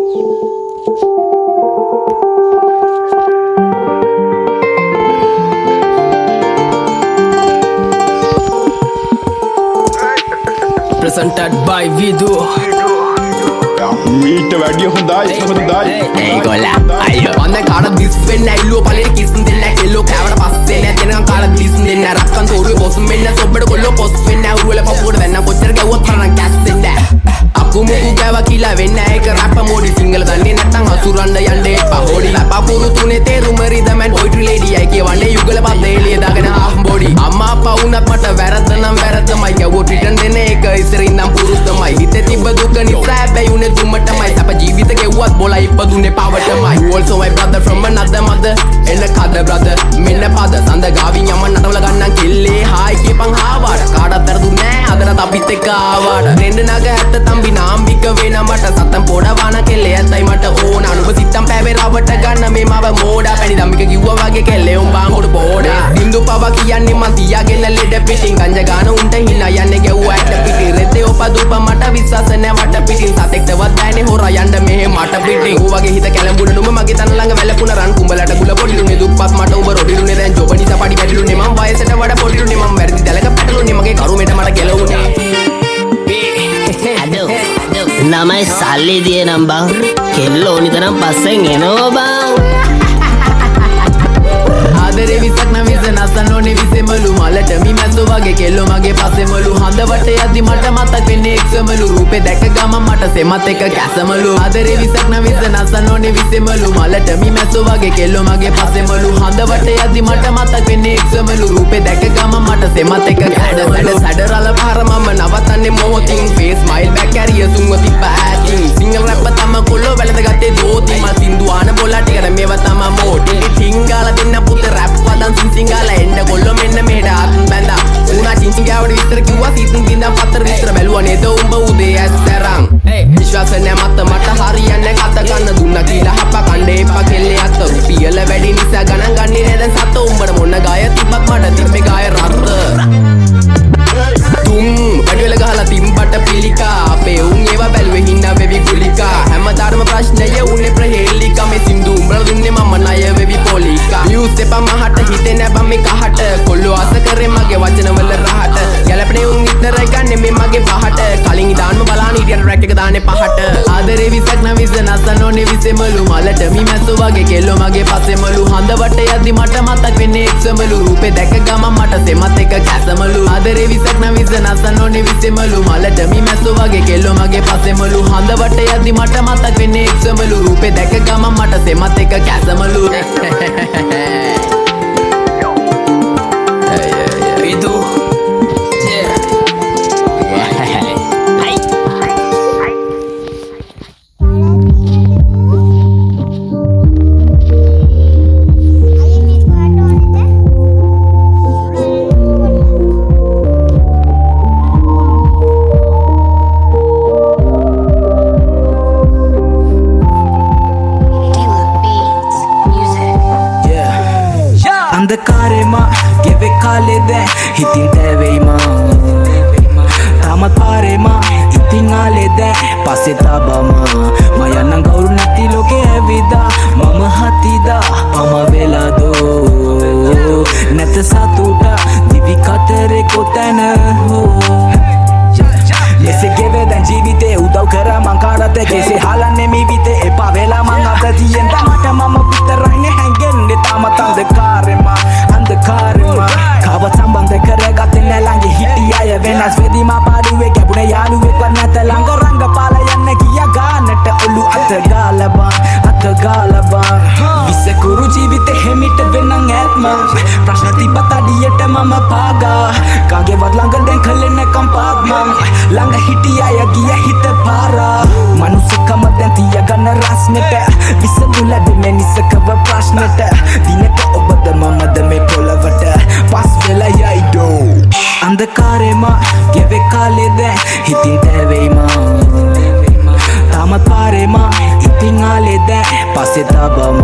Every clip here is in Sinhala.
Presented by Vidu. මීට වැඩිය හොඳයි හොඳයි. ඒගොල්ලා අයියෝ මන්ද කාට දිස් වෙන්න ඇල්ලුව පලේට කිස් දෙන්න කෙල්ලෝ කෑවට පස්සේ නෑ දෙනකන් කාලා දිස් දෙන්න රක්කන් තෝරුවේ බොස් වෙන්න සොබ්බඩ කොල්ලෝ පොස් වෙන්න අවුරුවල පපුවට දැන්න කොච්චර ගැව්වත් මරණ කැස් දෙන්න අකුමුකු ගෑවා කියලා වෙන්න ඒක රැප මෝඩි සිංහල දන්නේ නැත්තම් හසුරන්න යන්න එපා හොඩි පපුරු තුනේ තේරුම රිදම් ඇන්ඩ් පොයිට්‍රි ලේඩි අය කියවන්නේ යුගල පද එළිය දාගෙන හාෆ් බොඩි අම්මා අප්පා වුණත් මට වැරද්ද නම් වැරද්දමයි ගැව්වොත් රිටර්න් දෙන එක ඉස්සර ඉඳන් පුරුද්දමයි හිතේ තිබ්බ දුක නිසා හැබැයි උනේ දුමටමයි සැප ජීවිත ගෙව්වත් බොලා ඉපදුනේ පවටමයි. You also my brother from another mother. එන්න කද brother මෙන්න පද සඳ ගාවින් යම නටවල ගන්නම් කෙල්ලේ හායි කියපන් හාවාට කාටවත් වැරදුනේ නෑ අදටත් අපිත් එක්ක ආවාට රෙන්ඩ නග ඇත්ත තම්බි නාම්බික වෙන මට සත්තම් පොඩ වාන කෙල්ලේ ඇත්තයි මට ඕන අනුබ සිත්තම් පෑවේ රවට ගන්න මේ මාව මෝඩා පැණි දම්මික කිව්වා වගේ කෙල්ලේ උඹ අඟුරු පොඩා සින්දු පව කියන්නේ මං තියාගෙන ලෙඩ පිටින් ගංජා ගාන උන්ට හිනා යන්නේ ගැව්වා ඇට පිටින් රෙද්දේ ඔප දුප මට විශ්වාස නෑ වට පිටින් සතෙක්ටවත් බෑනේ හොරා යන්න මෙහෙ මට පිටින් ඌ වගේ හිත කැළඹුණ නුඹ මගේ තන ළඟ වැළපුණ රන් කුඹලට ගුල පොඩිලුනේ දුප්පත් මට උඹ රොඩිලුනේ දැන් ජොබ නිසා පඩි වැඩිලුනේ මං වයසට වඩා පොඩිලුනේ මං වැරදි දැලක පැටලුනේ මගේ කරුමෙට මට ගැලවුනේ. අඩෝ ළමයි සල්ලි දියේ නම් බං කෙල්ල ඕනි තරම් පස්සෙන් එනවා බං. ආදරේ විසක් නම් විස නසන්න ඕනේ විසෙමලු මලට මි මැස්සෝ වගේ කෙල්ලෝ මගේ පස්සෙමලු හඳ වට යද්දි මට මතක් වෙන්නේ එක්සමලු රූපේ දැක ගමන් මට සෙමත් එක කැසමලු ආදරේ විසක් නම් විස නසන්න ඕනේ විසෙමලු මලට මි මැස්සෝ වගේ කෙල්ලෝ මගේ පස්සෙමලු හඳ වට යද්දි මට මතක් වෙන්නේ එක්සමලු රූපේ දැක ගමන් මට සෙමත් එක කැසමලු සැඩ සැඩ රළ පාර මම නවතන්නේ මොහොතින් ෆේස් ස්මයිල් බෑක් කැරිය සුන්ව තිබ්බ ඈතින් සිංගල් රැප් තම කොල්ලෝ වැළඳ ගත්තේ දෝති මල් සින්දු ආන බොලා ටිකට මේවා තම මෝටි ටිංගාලා දෙන්න පුතේ රැප් වදන් සිං සිංගාලා එන්න කොල්ලෝ මෙන්න මෙහෙට අත් බැඳා උනා චින් චින් ගාවට විතර කිව්වා සීතුන් බින්දා පතර විතර බැලුවා නේද උඹ උදේ ඇස් තරම් විශ්වාස නෑ මත මට හරියන්නේ කත ගන්න දුන්නා කියලා හප කණ්ඩේ එපා කෙල්ලේ අත රුපියල වැඩි නිසා ගණන් ගන්නේ නෑ දැන් සත උඹට මොන ගාය තිබ්බත් මට තිබ්බේ ගාය රත්ත තුන් වැඩි වෙල ගහලා තිම්බට පිළිකා අපේ උන් ඒවා බැලුවේ හිනා වෙවි ගුලිකා හැමදාම ප්‍රශ්නය උනේ ප්‍රහේලිකා මේ සින්දු උඹලා දුන්නේ මම ණය වෙවි පොලිකා නිවුස් එපා මහට හිතේ නෑ බං මේ කහට කොල්ලෝ ආස කරේ මගේ වචනවල රහට ගැලපෙනේ උන් විතරයි ගන්නෙ මේ මගේ පහට කලින් ඉඳන්ම බලාන හිටියට රැක් එක දාන්නේ පහට ආදරේ විසක් නම් විස නසන්න ඕනේ විසෙමලු මලට මි මැස්සෝ වගේ කෙල්ලෝ මගේ පස්සෙමලු හඳ වට යද්දි මට මතක් වෙන්නේ එක්සමලු රූපේ දැක ගමන් මට සෙමත් එක කැසමලු ආදරේ විසක් නම් විස නසන්න ඕනේ විසෙමලු මලට මි මැස්සෝ වගේ කෙල්ලෝ මගේ පස්සෙමලු හඳ වට යද්දි මට මතක් වෙන්නේ එක්සමලු රූපේ දැක ගමන් මට සෙමත් එක කැසමලු. Vidu. අන්ධකාරෙම ගෙවේ කාලේ දැන් හිතින් තැවෙයිම තාමත් පාරෙම ඉතින් ආලේ දැන් පස්සේ තබම මම යන්නම් කවුරු නැති ලෝකේ ඇවිදා මම හතිදා පම වෙලා දෝ නැත සතුට දිවි කතරේ කොතැන හෝ මෙසේ ගෙවේ දැන් ජීවිතේ උදව් කර මං කාටත් කෙසේ හලන්නේ මේ විතේ එපා වෙලා මං අද තියෙන මට මම විතරයිනේ හැංගෙන්නේ තාමත් අන්ධකාරෙම අන්ධකාරෙම කව සම්බන්ධ කරගත්තේ නෑ ළඟ හිටි අය වෙනස් වෙදි මා පාඩුවේ ගැබුනේ යාළුවෙක්වත් නැත ළඟ රංගපාලා යන්න ගියා ගානට ඔලු අත ගාලා බං අත ගාලා බං විසකුරු ජීවිතේ හිමිට වෙනං ඈත්ම ප්‍රශ්න තිබ්බත් අඩියට මම පාගා කාගේවත් ළඟ දැන් කළේ නෑ කම්පාක් මං ළඟ හිටි අය ගිය හිත පාරා මනුස්සකම දැන් තියාගන්න රස්නෙට විසඳු ලැබෙන්නේ නිසකව ප්‍රශ්නෙට දිනක ඔබද මමද මේ පොළවට පස් වෙලා යයි දෝ අන්ධකාරෙම ගෙවේ කාලේ දැන් හිතින් තැවෙයිම තාමත් පාරෙම ඉතින් ආලේ දැන් පස්සේ තබම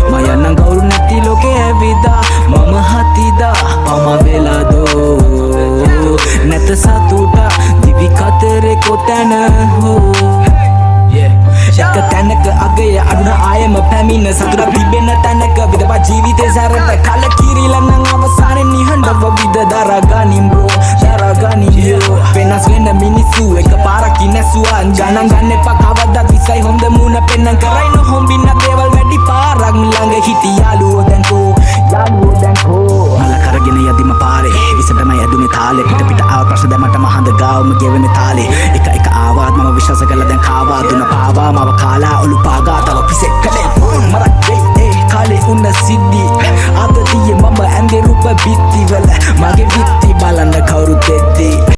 මම යන්නම් කවුරු නැති ලෝකේ ඇවිදා මම හතිදා පම වෙලා දෝ නැත සතුට දිවි කතරේ කොතැන හෝ. ඉන්න සතුටක් තිබෙන තැනක විදපා ජීවිතේ සැරට කලකිරිලා නම් අවසානයේ නිහඬව විද දරා ගනින් බ්‍රෝ, දරා ගනින් යෝ. වෙනස් වෙන මිනිස්සු එක පාරක් ඉනසුවන් ගණන් ගන්න එපා කවදාත්. විසයි හොඳ මූණ පෙන්නන් කරයි නොහොම්බින්න දේවල් වැඩි පාරක්. ළඟ හිටි යාළුවෝ දැන් කෝ? යාළුවෝ දැන් කෝ? මල කරගෙන යදිම පාරේ විසටමයි ඇදුනේ තාලේ. පිට පිට ආව ප්‍රශ්න දැන් මටම හඳ ගාවම ගෙවෙන තාලේ. එක එක ආවාත් මම විශ්වාස කළා, දැන් කාවා දුන පාවා මව කාලා ඔලු පාගා තව පිසෙක් කලේ මරක් වෙයි. ඒ කාලේ උන්න සිද්ධි අද තියේ මම ඇඳේ රූප බිත්ති වල. මගේ විත්ති බලන්න කවුරුත් එද්දී.